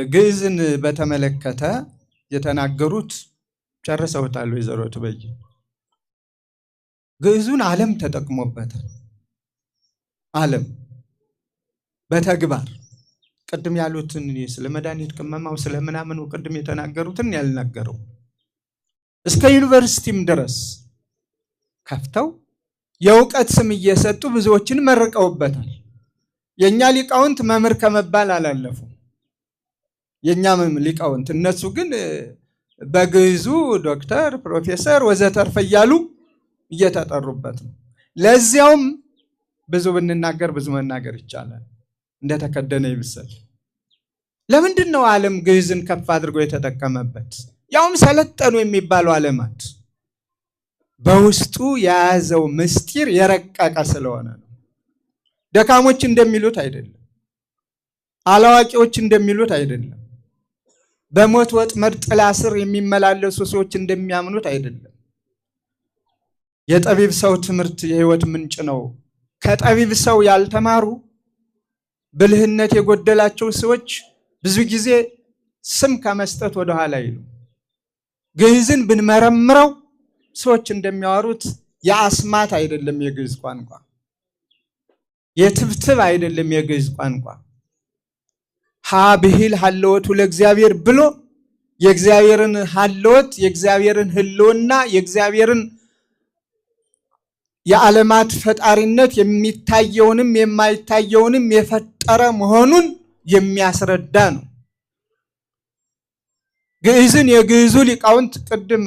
ግዕዝን በተመለከተ የተናገሩት ጨርሰውታል ወይዘሮ ትበይን። ግዕዙን ዓለም ተጠቅሞበታል። ዓለም በተግባር ቅድም ያሉትን ስለ መድኃኒት ቅመማው ስለ ምናምኑ ቅድም የተናገሩትን ያልናገረው እስከ ዩኒቨርሲቲም ድረስ ከፍተው የእውቀት ስም እየሰጡ ብዙዎችን መርቀውበታል። የኛ ሊቃውንት መምህር ከመባል አላለፉም። የኛ ሊቃውንት እነሱ ግን በግዕዙ ዶክተር፣ ፕሮፌሰር ወዘተርፈ እያሉ እየተጠሩበት ነው። ለዚያውም ብዙ ብንናገር ብዙ መናገር ይቻላል። እንደተከደነ ይብሰል። ለምንድን ነው ዓለም ግዕዝን ከፍ አድርጎ የተጠቀመበት? ያውም ሰለጠኑ የሚባሉ ዓለማት በውስጡ የያዘው ምስጢር የረቀቀ ስለሆነ ነው። ደካሞች እንደሚሉት አይደለም። አላዋቂዎች እንደሚሉት አይደለም። በሞት ወጥመድ ጥላ ስር የሚመላለሱ ሰዎች እንደሚያምኑት አይደለም። የጠቢብ ሰው ትምህርት የሕይወት ምንጭ ነው። ከጠቢብ ሰው ያልተማሩ ብልህነት የጎደላቸው ሰዎች ብዙ ጊዜ ስም ከመስጠት ወደኋላ ይሉ። ግዕዝን ብንመረምረው ሰዎች እንደሚያወሩት የአስማት አይደለም የግዕዝ ቋንቋ፣ የትብትብ አይደለም የግዕዝ ቋንቋ። ሀ ብሂል ሀለወቱ ለእግዚአብሔር ብሎ የእግዚአብሔርን ሀለወት የእግዚአብሔርን ህልውና የእግዚአብሔርን የዓለማት ፈጣሪነት የሚታየውንም የማይታየውንም የፈጠረ መሆኑን የሚያስረዳ ነው። ግዕዝን የግዕዙ ሊቃውንት ቅድም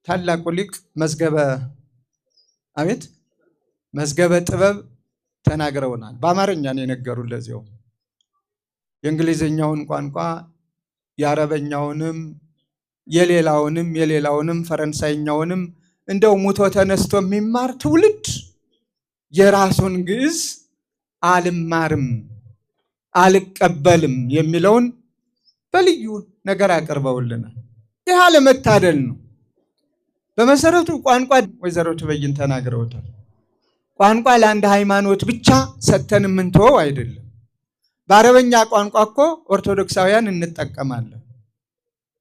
ታላቁ ሊቅ መዝገበ አቤት መዝገበ ጥበብ ተናግረውናል። በአማርኛ ነው የነገሩን። ለዚያው የእንግሊዝኛውን ቋንቋ የአረበኛውንም የሌላውንም የሌላውንም ፈረንሳይኛውንም እንደው ሙቶ ተነስቶ የሚማር ትውልድ የራሱን ግዕዝ አልማርም አልቀበልም የሚለውን በልዩ ነገር አቅርበውልናል። ይህ አለመታደል ነው። በመሰረቱ ቋንቋ ወይዘሮ ትበይን ተናግረውታል። ቋንቋ ለአንድ ሃይማኖት ብቻ ሰጥተን የምንተወው አይደለም። በአረበኛ ቋንቋ እኮ ኦርቶዶክሳውያን እንጠቀማለን።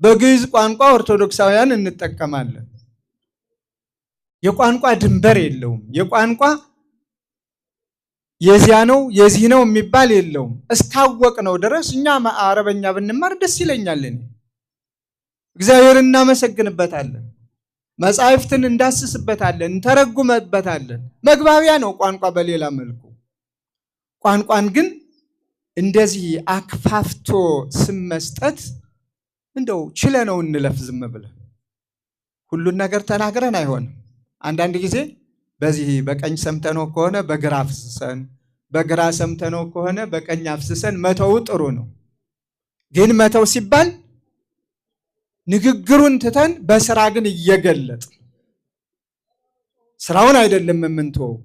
በግዕዝ ቋንቋ ኦርቶዶክሳውያን እንጠቀማለን። የቋንቋ ድንበር የለውም። የቋንቋ የዚያ ነው የዚህ ነው የሚባል የለውም። እስካወቅ ነው ድረስ እኛ አረበኛ ብንማር ደስ ይለኛል። እኔ እግዚአብሔርን እናመሰግንበታለን፣ መጻሕፍትን እንዳስስበታለን፣ እንተረጉመበታለን። መግባቢያ ነው ቋንቋ በሌላ መልኩ። ቋንቋን ግን እንደዚህ አክፋፍቶ ስም መስጠት እንደው ችለነው እንለፍ። ዝም ብለን ሁሉን ነገር ተናግረን አይሆንም። አንዳንድ ጊዜ በዚህ በቀኝ ሰምተነው ከሆነ በግራ አፍስሰን፣ በግራ ሰምተነው ከሆነ በቀኝ አፍስሰን መተው ጥሩ ነው። ግን መተው ሲባል ንግግሩን ትተን በስራ ግን እየገለጥ ስራውን አይደለም የምንተወው።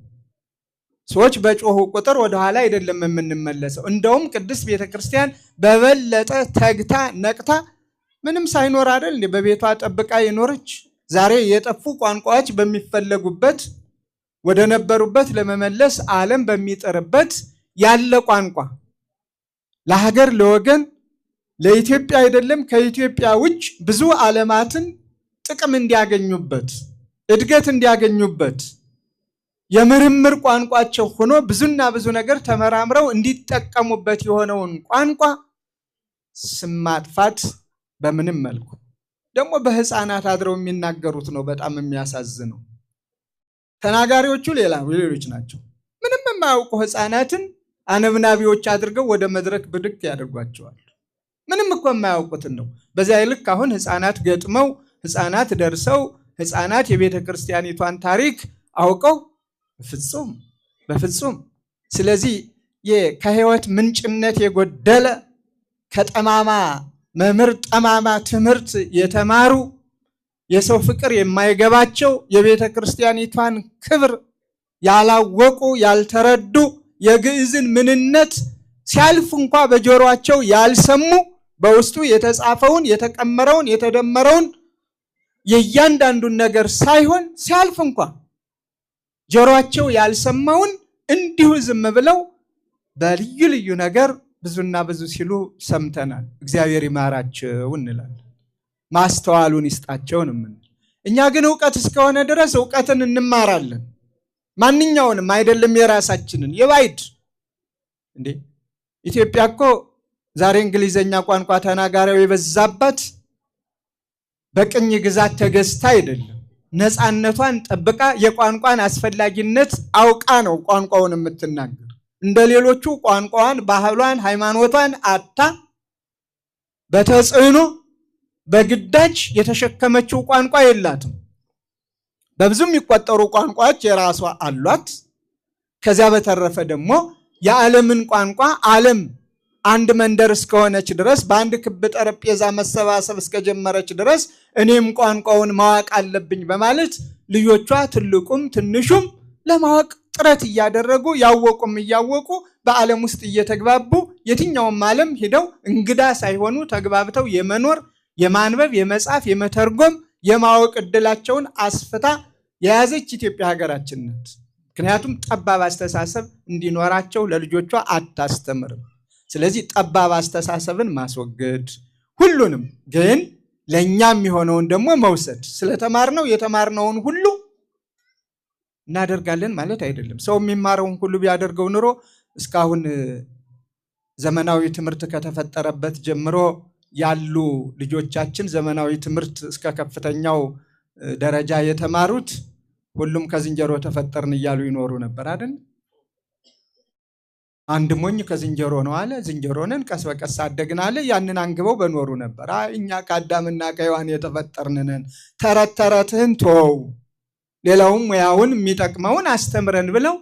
ሰዎች በጮሁ ቁጥር ወደኋላ አይደለም የምንመለሰው። እንደውም ቅድስት ቤተክርስቲያን በበለጠ ተግታ ነቅታ ምንም ሳይኖር አይደል እንዴ በቤቷ ጠብቃ የኖረች። ዛሬ የጠፉ ቋንቋዎች በሚፈለጉበት ወደ ነበሩበት ለመመለስ ዓለም በሚጥርበት ያለ ቋንቋ ለሀገር ለወገን ለኢትዮጵያ አይደለም ከኢትዮጵያ ውጭ ብዙ ዓለማትን ጥቅም እንዲያገኙበት እድገት እንዲያገኙበት የምርምር ቋንቋቸው ሆኖ ብዙና ብዙ ነገር ተመራምረው እንዲጠቀሙበት የሆነውን ቋንቋ ስም ማጥፋት በምንም መልኩ ደግሞ በሕፃናት አድረው የሚናገሩት ነው። በጣም የሚያሳዝነው ተናጋሪዎቹ ሌላ ሌሎች ናቸው። ምንም የማያውቁ ሕፃናትን አነብናቢዎች አድርገው ወደ መድረክ ብድግ ያደርጓቸዋል። ምንም እኮ የማያውቁትን ነው። በዚያ ልክ አሁን ሕፃናት ገጥመው ሕፃናት ደርሰው ሕፃናት የቤተ ክርስቲያኒቷን ታሪክ አውቀው በፍጹም በፍጹም። ስለዚህ ከሕይወት ምንጭነት የጎደለ ከጠማማ መምህር ጠማማ ትምህርት የተማሩ የሰው ፍቅር የማይገባቸው የቤተ ክርስቲያኒቷን ክብር ያላወቁ ያልተረዱ የግዕዝን ምንነት ሲያልፉ እንኳ በጆሮአቸው ያልሰሙ በውስጡ የተጻፈውን የተቀመረውን የተደመረውን የእያንዳንዱን ነገር ሳይሆን ሲያልፍ እንኳ ጆሮአቸው ያልሰማውን እንዲሁ ዝም ብለው በልዩ ልዩ ነገር ብዙና ብዙ ሲሉ ሰምተናል። እግዚአብሔር ይማራቸው እንላለን። ማስተዋሉን ይስጣቸው ነው የምንል። እኛ ግን እውቀት እስከሆነ ድረስ እውቀትን እንማራለን። ማንኛውንም አይደለም የራሳችንን የባዕድ እንዴ ኢትዮጵያ እኮ ዛሬ እንግሊዘኛ ቋንቋ ተናጋሪው የበዛባት በቅኝ ግዛት ተገዝታ አይደለም። ነፃነቷን ጠብቃ የቋንቋን አስፈላጊነት አውቃ ነው ቋንቋውን የምትናገር። እንደሌሎቹ ቋንቋዋን፣ ባህሏን፣ ሃይማኖቷን አታ በተጽዕኖ በግዳጅ የተሸከመችው ቋንቋ የላትም። በብዙ የሚቆጠሩ ቋንቋዎች የራሷ አሏት። ከዚያ በተረፈ ደግሞ የዓለምን ቋንቋ ዓለም አንድ መንደር እስከሆነች ድረስ በአንድ ክብ ጠረጴዛ መሰባሰብ እስከጀመረች ድረስ እኔም ቋንቋውን ማወቅ አለብኝ በማለት ልጆቿ ትልቁም ትንሹም ለማወቅ ጥረት እያደረጉ ያወቁም እያወቁ በዓለም ውስጥ እየተግባቡ የትኛውም ዓለም ሂደው እንግዳ ሳይሆኑ ተግባብተው የመኖር የማንበብ የመጻፍ የመተርጎም የማወቅ እድላቸውን አስፍታ የያዘች ኢትዮጵያ ሀገራችን ናት። ምክንያቱም ጠባብ አስተሳሰብ እንዲኖራቸው ለልጆቿ አታስተምርም። ስለዚህ ጠባብ አስተሳሰብን ማስወገድ፣ ሁሉንም ግን ለኛ የሚሆነውን ደግሞ መውሰድ። ስለተማርነው የተማርነውን ሁሉ እናደርጋለን ማለት አይደለም። ሰው የሚማረውን ሁሉ ቢያደርገው ኑሮ እስካሁን ዘመናዊ ትምህርት ከተፈጠረበት ጀምሮ ያሉ ልጆቻችን ዘመናዊ ትምህርት እስከ ከፍተኛው ደረጃ የተማሩት ሁሉም ከዝንጀሮ ተፈጠርን እያሉ ይኖሩ ነበር አይደል? አንድ ሞኝ ከዝንጀሮ ነው አለ። ዝንጀሮ ነን ቀስ በቀስ አደግን አለ። ያንን አንግበው በኖሩ ነበር። አይ እኛ ከአዳምና ከሔዋን የተፈጠርን ነን፣ ተረት ተረትህን ተወው፣ ሌላውም ሙያውን የሚጠቅመውን አስተምረን ብለው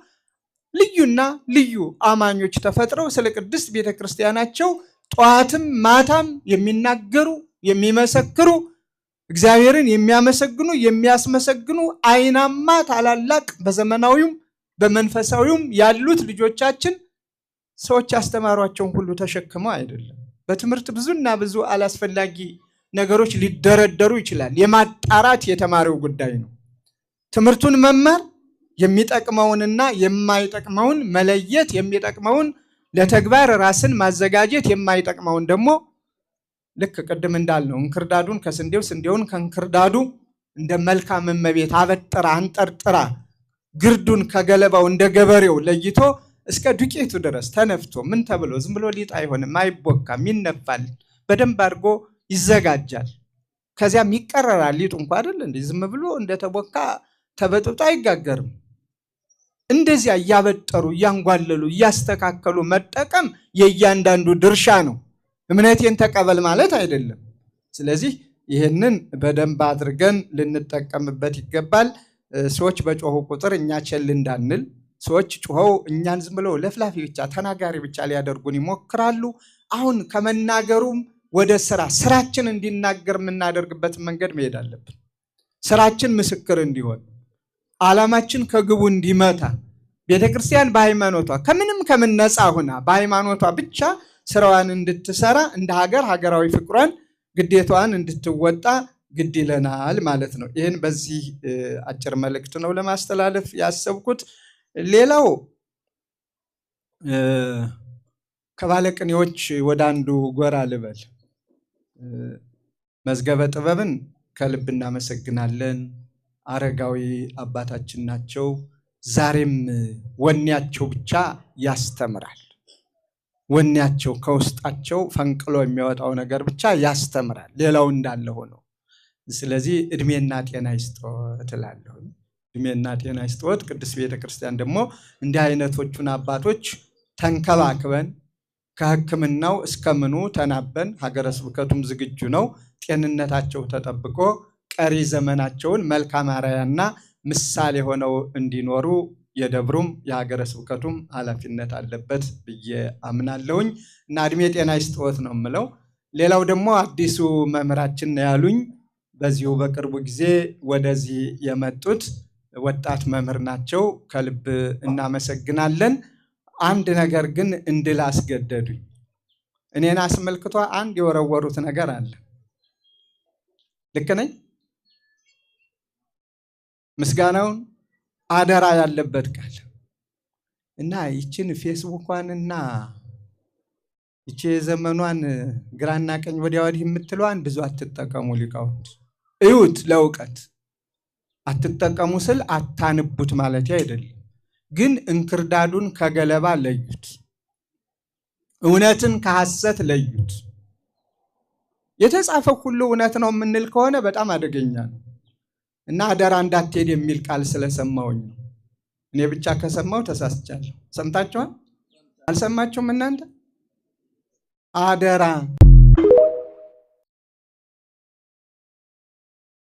ልዩና ልዩ አማኞች ተፈጥረው ስለ ቅድስት ቤተክርስቲያናቸው ጠዋትም ማታም የሚናገሩ የሚመሰክሩ እግዚአብሔርን የሚያመሰግኑ የሚያስመሰግኑ አይናማ ታላላቅ በዘመናዊውም በመንፈሳዊውም ያሉት ልጆቻችን ሰዎች ያስተማሯቸውን ሁሉ ተሸክመው አይደለም። በትምህርት ብዙና ብዙ አላስፈላጊ ነገሮች ሊደረደሩ ይችላል። የማጣራት የተማሪው ጉዳይ ነው። ትምህርቱን መማር የሚጠቅመውንና የማይጠቅመውን መለየት፣ የሚጠቅመውን ለተግባር ራስን ማዘጋጀት፣ የማይጠቅመውን ደግሞ ልክ ቅድም እንዳልነው እንክርዳዱን ከስንዴው ስንዴውን ከእንክርዳዱ እንደ መልካም እመቤት አበጥራ አንጠርጥራ ግርዱን ከገለባው እንደ ገበሬው ለይቶ እስከ ዱቄቱ ድረስ ተነፍቶ ምን ተብሎ ዝም ብሎ ሊጥ አይሆንም፣ አይቦካም፣ ይነፋል፣ በደንብ አድርጎ ይዘጋጃል። ከዚያም ይቀረራል። ሊጡ እንኳ አይደል እንዴ ዝም ብሎ እንደተቦካ ተበጥብጦ አይጋገርም። እንደዚያ እያበጠሩ እያንጓለሉ እያስተካከሉ መጠቀም የእያንዳንዱ ድርሻ ነው። እምነቴን ተቀበል ማለት አይደለም። ስለዚህ ይህንን በደንብ አድርገን ልንጠቀምበት ይገባል። ሰዎች በጮሁ ቁጥር እኛ ቸል እንዳንል፣ ሰዎች ጮኸው እኛን ዝም ብለው ለፍላፊ ብቻ ተናጋሪ ብቻ ሊያደርጉን ይሞክራሉ። አሁን ከመናገሩም ወደ ስራ ስራችን እንዲናገር የምናደርግበት መንገድ መሄድ አለብን። ስራችን ምስክር እንዲሆን፣ ዓላማችን ከግቡ እንዲመታ፣ ቤተክርስቲያን በሃይማኖቷ ከምንም ከምን ነፃ ሆና በሃይማኖቷ ብቻ ስራዋን እንድትሰራ እንደ ሀገር ሀገራዊ ፍቅሯን ግዴታዋን እንድትወጣ ግድ ይለናል ማለት ነው። ይህን በዚህ አጭር መልእክት ነው ለማስተላለፍ ያሰብኩት። ሌላው ከባለቅኔዎች ወደ አንዱ ጎራ ልበል። መዝገበ ጥበብን ከልብ እናመሰግናለን። አረጋዊ አባታችን ናቸው። ዛሬም ወኔያቸው ብቻ ያስተምራል። ወኔያቸው ከውስጣቸው ፈንቅሎ የሚያወጣው ነገር ብቻ ያስተምራል፣ ሌላው እንዳለ ሆኖ። ስለዚህ እድሜና ጤና ይስጥዎት እላለሁ። እድሜና ጤና ይስጥዎት። ቅድስት ቤተክርስቲያን ደግሞ እንዲህ አይነቶቹን አባቶች ተንከባክበን ከሕክምናው እስከ ምኑ ተናበን፣ ሀገረ ስብከቱም ዝግጁ ነው። ጤንነታቸው ተጠብቆ ቀሪ ዘመናቸውን መልካም አርአያና ምሳሌ ሆነው እንዲኖሩ የደብሩም የሀገረ ስብከቱም ኃላፊነት አለበት ብዬ አምናለሁኝ እና እድሜ ጤና ይስጥዎት ነው የምለው። ሌላው ደግሞ አዲሱ መምህራችን ነው ያሉኝ። በዚሁ በቅርቡ ጊዜ ወደዚህ የመጡት ወጣት መምህር ናቸው። ከልብ እናመሰግናለን። አንድ ነገር ግን እንድል አስገደዱኝ። እኔን አስመልክቶ አንድ የወረወሩት ነገር አለ። ልክ ነኝ? ምስጋናውን አደራ ያለበት ቃል እና ይችን ፌስቡኳንና ይቺ የዘመኗን ግራና ቀኝ ወዲያ ወዲህ የምትለዋን ብዙ አትጠቀሙ ሊቃውንት። እዩት፣ ለእውቀት አትጠቀሙ ስል አታንቡት ማለት አይደለም፣ ግን እንክርዳዱን ከገለባ ለዩት፣ እውነትን ከሐሰት ለዩት። የተጻፈው ሁሉ እውነት ነው የምንል ከሆነ በጣም አደገኛ ነው እና አደራ እንዳትሄድ የሚል ቃል ስለሰማውኝ ነው። እኔ ብቻ ከሰማው ተሳስቻለሁ። ሰምታችኋል? አልሰማችሁም እናንተ? አደራ።